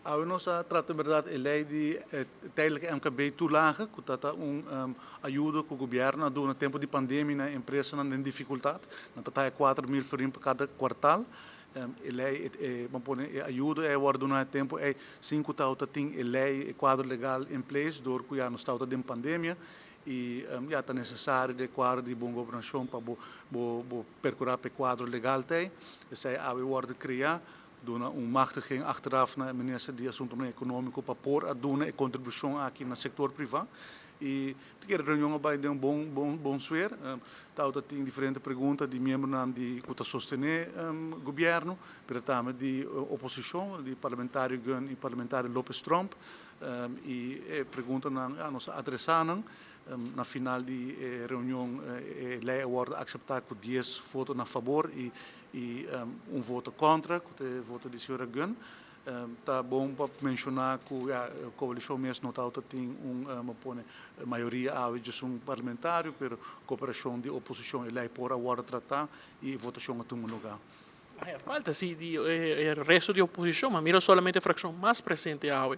Awe nos a trata inderdaad e lei di tijdelijke MKB-toelage, ku ta un ayudo ku gobièrnu a duna tempu di pandemia na empresanan den difikultat. Nan ta taha 4000 florin pa kada kwartal. E lei, ban pone e ayudo ei a wòrdu duna e tempu ei sin ku tabata tin e lei, e kuadro legal in place dor ku ya nos tabata den pandemia i ya ta nesesario den e kuadro di bon gobernashon pa bo bo perkurá pa e kuadro legal ta ei. Esei awe wòrdu kreá. Duna un machtiging achteraf na e minister di Asuntonan Economico pa por a duna e contribucion aki na sector priva. Y ta kere reunion a bay den un bon bon bon sfeer. Tawata tin diferente pregunta di miembronan di cu ta sostene gobierno, pero tambe di oposicion, di parlamentario Gunn y parlamentario Lopez Tromp. Y e preguntanan ya nos a adresa nan. Na final di e reunion e ley a wordo acepta cu 10 voto na fabor y un voto contra, cu ta e voto di señora Gunn. Ta bon pa menciona cu ya coalicion mes no tabata tin un pone mayoria awe djesun parlamentario, pero cooperacion di oposicion e ley por a wordo trata y e votacion a tuma lugar. Falta si di e resto di oposicion, ma mira solamente fraccion mas presente awe.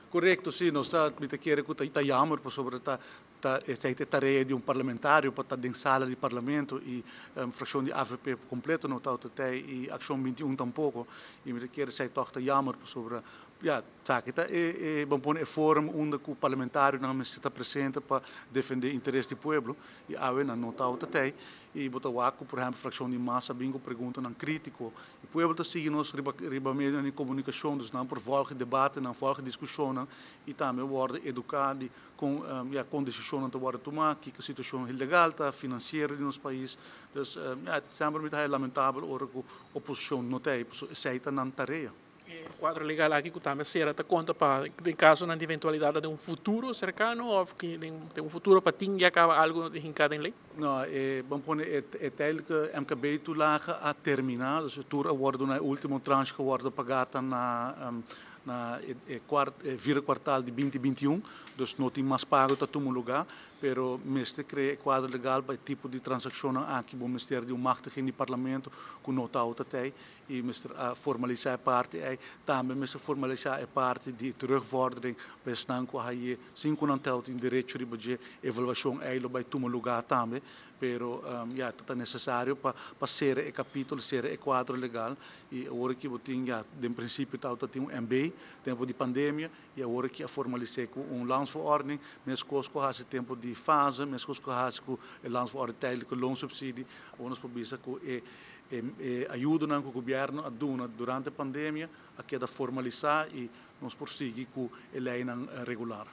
Correcto, si, nos ta, mi ta kere cu ta jammer pasobra ta esey ta e tarea di un parlamentario pa ta den sala di parlamento y fraccion di avp completo no tabata tey y Accion 21 tampoco y mi ta kere esey toch ta jammer pasobra ya esaki ta e ban pone e forum unda cu parlamentarionan mester ta presente pa defende interes di pueblo y awe nan no tabata tey y bo ta wak cu por ehempel fraccion di mas a bin cu preguntanan critico y pueblo ta sigui nos riba medionan di comunicacion, dus nan por volg e debatenan, volg e discusionnan y tambe wordo educa di con ya con decisionnan ta wordo tuma, kico situacion legal ta, financiero di nos pais. Dus ya semper mi ta haya lamentabel ora cu oposicion no ta ey, pasobra esey ta nan tarea. E kuadro legal aki ku tambe sera ta konta pa den kasonan di eventualidat den un futuro serkano òf den un futuro pa tin ya kaba algu hinká den lei? No, e ban pone e tijdelijke MKB-toelage a terminá, dus tur a wòrdu na e último tranche ku a wòrdu pagá ta na e vierde kwartal di 2021, dus no tin mas pago ta tuma lugá. Pero mester crea e cuadro legal pa e tipo di transaccionnan aki bo mester di un machtiging di parlamento cu no ta ota tey y mester a formalisa e parti ey. Tambe mester formalisa e parti di terugvordering pa esnan cu a haye sin cu nan tel tin derecho riba dje. Evaluacion ey lo bay tuma lugar tambe, pero ya ta necesario pa cera e capitulo, cera e cuadro legal y awor aki bo tin ya den principio tabata tin un MB tempo di pandemia. I awor aki a formalis'é ku un landsverordening, meskos ku a hasi tempu di fase, meskos ku a hasi ku e landsverordening tijdelijke loonsubsidie. Awor nos por bisa ku e e ayudonan ku gobièrnu a duna durante pandemia a keda formalisá i nos por sigui ku e leinan regular.